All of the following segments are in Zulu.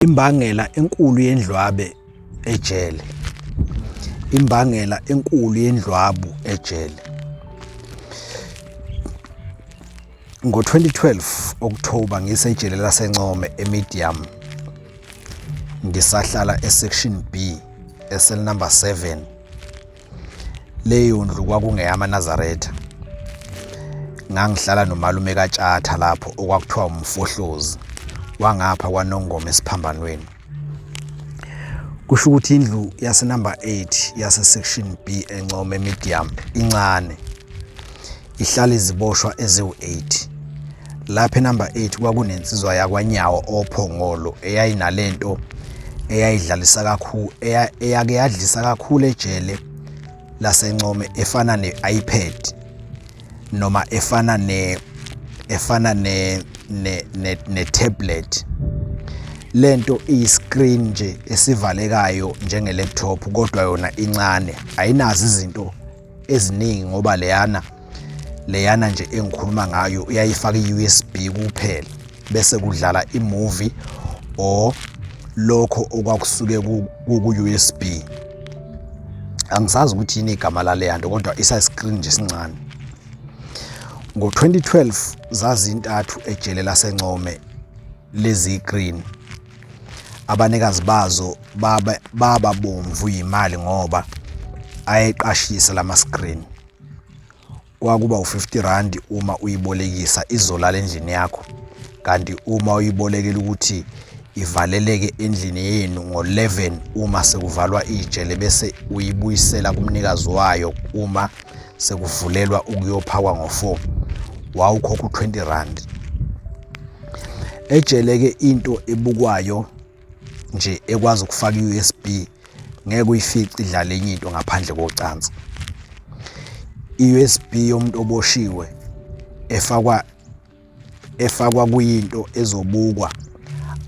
Imbangela enkulu yendlwabe ejele. Imbangela enkulu yendlwabu ejele. Ngo-2012 October ngisejele laseNcome eMedium ngisahlala eSection B esel number 7. Leyo ndlu kwakungeyamaNazaretha. Ngangihlala nomalume kaTshatha lapho okwakuthiwa umfohlozi wangapha kwaNongoma esiphambanweni. Kusho ukuthi indlu yasenumber 8 yase-section B eNcome Medium incane. Ihlala iziboshwa eziwu-8. Lapha enumber 8 kwakunensizwa yakwaNyawo oPhongolo eyayinalento eyayidlalisa kakhulu eyake yadlisa kakhulu ejele laseNcome efana ne-iPad noma efana ne efana ne ne ne tablet. Lento iyi-screen nje esivalekayo njenge-laptop kodwa yona incane, ayinazo izinto eziningi ngoba leyana leyana nje engikhuluma ngayo uyayifaka i-USB kuphela bese kudlala i-movie or lokho okwakusuke ku-USB. Angisazi ukuthi yini igama laleya nto kodwa isa-screen nje sincane. Ngo-2012 zazintathu ejele laseNcome lezi green. Abanikazi bazo baba bomvu yimali ngoba ayeqashisa lama screen. Kwakuba u-50 rand uma uyibolekisa izolala endlini yakho, kanti uma uyibolekela ukuthi ivaleleke endlini yenu ngo-11 uma sekuvalwa ijele bese uyibuyisela kumnikazi wayo uma sekuvulelwa ukuyophakwa ngo-4, wawukhokha u-20 rand. Ejele-ke into ebukwayo nje ekwazi ukufaka i-USB ngeke uyifice idlala enye into ngaphandle kocansi. I-USB yomuntu oboshiwe efakwa efakwa kuyinto ezobukwa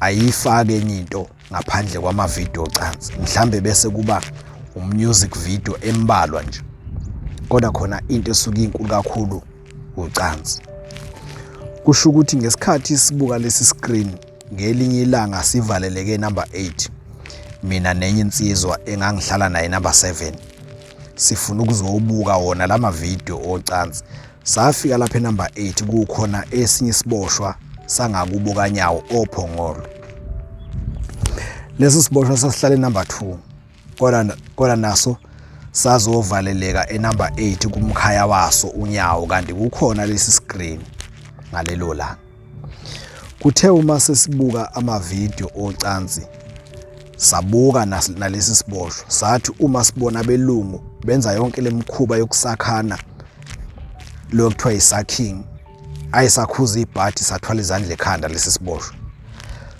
ayifake enye into ngaphandle kwamavidiyo ocansi, mhlambe bese kuba umusic video embalwa nje, kodwa khona into esuke inkulu kakhulu ucansi. Kusho ukuthi ngesikhathi sibuka lesi screen ngelinye ilanga sivaleleke number 8 mina nenye insizwa engangihlala naye number 7 sifuna ukuzobuka wona lama video ocansi. Safika lapha enumber 8 kukhona esinye isiboshwa sangakubo kaNyawo oPhongolo. Lesi siboshwa sasihlala enumber 2 kodwa naso sazovaleleka enumber 8 kumkhaya waso uNyawo, kanti kukhona lesi screen ngalelo langa. Kuthe uma sesibuka amavidiyo ocansi sabuka nalesi siboshwa, sathi uma sibona abelungu benza yonke lemikhuba yokusakhana lo kuthiwa yi-sucking, ayisakhuza ibhadi sathwala izandla ekhanda lesi siboshwa.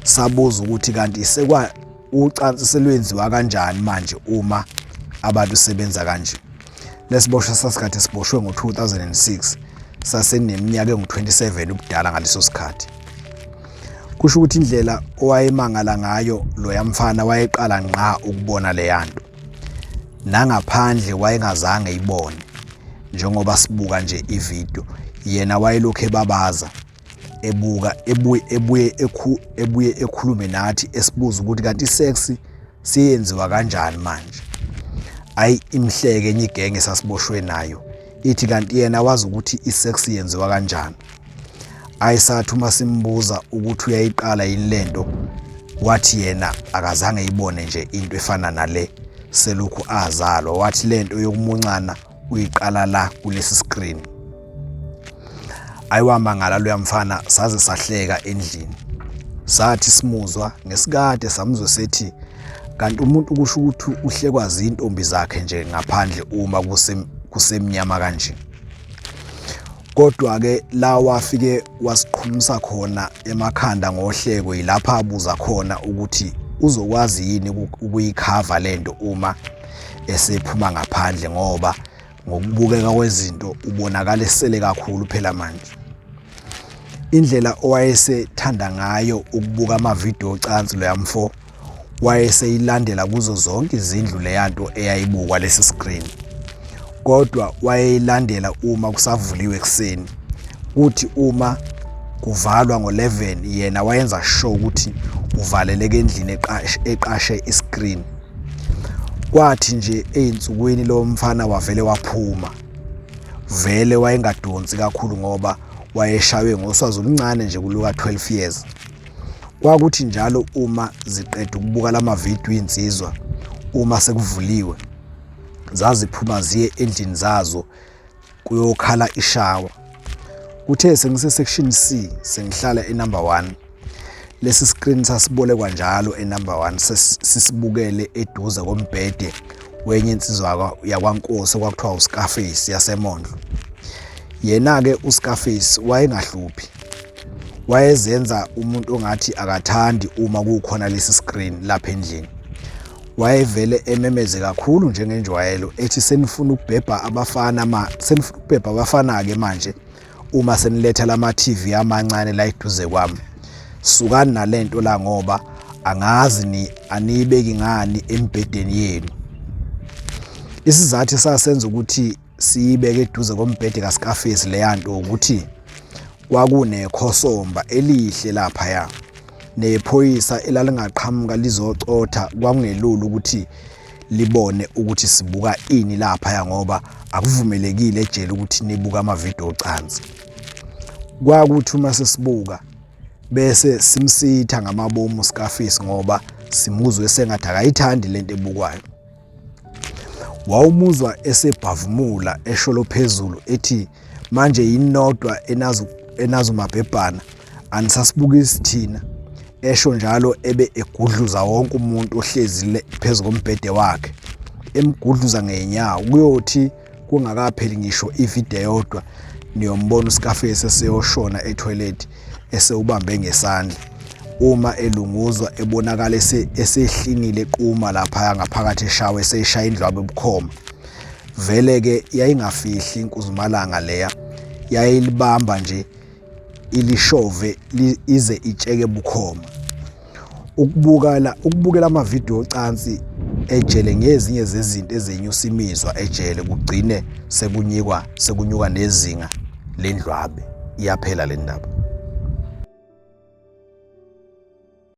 Sabuza ukuthi kanti sekwa ucansi selwenziwa kanjani manje uma abantu sebenza kanje. Lesiboshwa sasikade siboshwe ngo-2006, saseneminyaka engu-27 ubudala ngaleso sikhathi. Kusho ukuthi indlela owayemangala ngayo loya mfana wayeqala ngqa ukubona leya nto, nangaphandle wayengazange ibone. Njengoba sibuka nje ividiyo, yena wayelokhu ebabaza ebuka ebuye ebuye ebuye ekhulume nathi esibuza ukuthi kanti isex siyenziwa kanjani manje. Ayi imhleke enye igenge esasiboshwe nayo ithi kanti yena wazi ukuthi isex yenziwa kanjani. Ayisathi uma simbuza ukuthi uyayiqala yini lento, wathi yena akazange ayibone nje into efana nale selokhu azalwa. Wathi lento yokumuncana uyiqala la kulesi screen. Ayiwamangala loya mfana, saze sahleka endlini. Sathi simuzwa ngesikade samuzwe sethi kanti umuntu kusho ukuthi uhlekwa zintombi zakhe nje ngaphandle uma kusemnyama kanje. Kodwa-ke la wafike wasiqhumisa khona emakhanda ngohleko yilapha abuza khona ukuthi uzokwazi yini ukuyikhava lento uma esephuma ngaphandle, ngoba ngokubukeka kwezinto ubonakala esele kakhulu phela manje. Indlela owayesethanda ngayo ukubuka amavidiyo ocansi loya mfo wayeseyilandela kuzo zonke izindlu leyanto eyayibukwa lesi screen, kodwa wayeyilandela uma kusavuliwe ekuseni, kuthi uma kuvalwa ngo-11 yena wayenza sure ukuthi Uvaleleke endlini eqashe iscreen. Kwathi nje ezinsukwini lo mfana wavele waphuma. Vele wayengadonsi kakhulu ngoba wayeshaywe ngoswazi oluncane nje kuluka 12 years. Kwakuthi njalo uma ziqeda ukubuka lamavidiyo insizwa uma sekuvuliwe zaziphuma ziye endlini zazo kuyokhala ishawa. Kuthe sengise section C sengihlala enumber 1 lesi screen sasibolekwa njalo enumber 1 sisibukele eduze kombhede wenye insizwa yakwaNkosi okwakuthiwa uScarface yaseMondlo. Yena-ke uScarface wayengahluphi wayezenza umuntu ongathi akathandi uma kukhona lesi screen lapha endlini. Wayevele ememeze kakhulu njengenjwayelo ethi senifuna ukubhebha abafana ma senifuna ukubhebha abafana-ke manje uma seniletha lama TV amancane la eduze kwami. Sukani nalento la ngoba angazi ni aniyibeki ngani embhedeni yenu. Isizathu esasenza ukuthi siyibeke eduze kombhede kaScarface leyanto ukuthi kwakunekhosomba elihle laphaya nephoyisa elalingaqhamuka lizocotha kwakungelula ukuthi libone ukuthi sibuka ini laphaya ngoba akuvumelekile ejele ukuthi nibuke amavidiyo ocansi. Kwakuthi uma sesibuka bese simsitha ngamabomu Scarface ngoba simuzwe sengathi akayithandi lento ebukwayo. Wawumuzwa esebhavumula esholo phezulu ethi manje yini nodwa enazo enazo mabhebhana anisasibukisi thina esho njalo ebe egudluza wonke umuntu ohlezi phezu kombhede wakhe emgudluza ngenyawo kuyothi kungakapheli ngisho ividiyo eyodwa niyombona uScarface eseyoshona ethoyilethi esewubambe ngesandla uma elunguzwa ebonakala esehlinile equma lapha ngaphakathi eshawa eseshaya indlwabu ebukhoma. Vele-ke yayingafihli inkuzumalanga leya, yayilibamba nje ilishove ize itsheke bukhoma. Ukubukela ukubukela amavidiyo ocansi ejele ngezinye zezinto ezenyusa imizwa ejele kugcine sekunyikwa sekunyuka nezinga lendlwabe. Iyaphela le ndaba.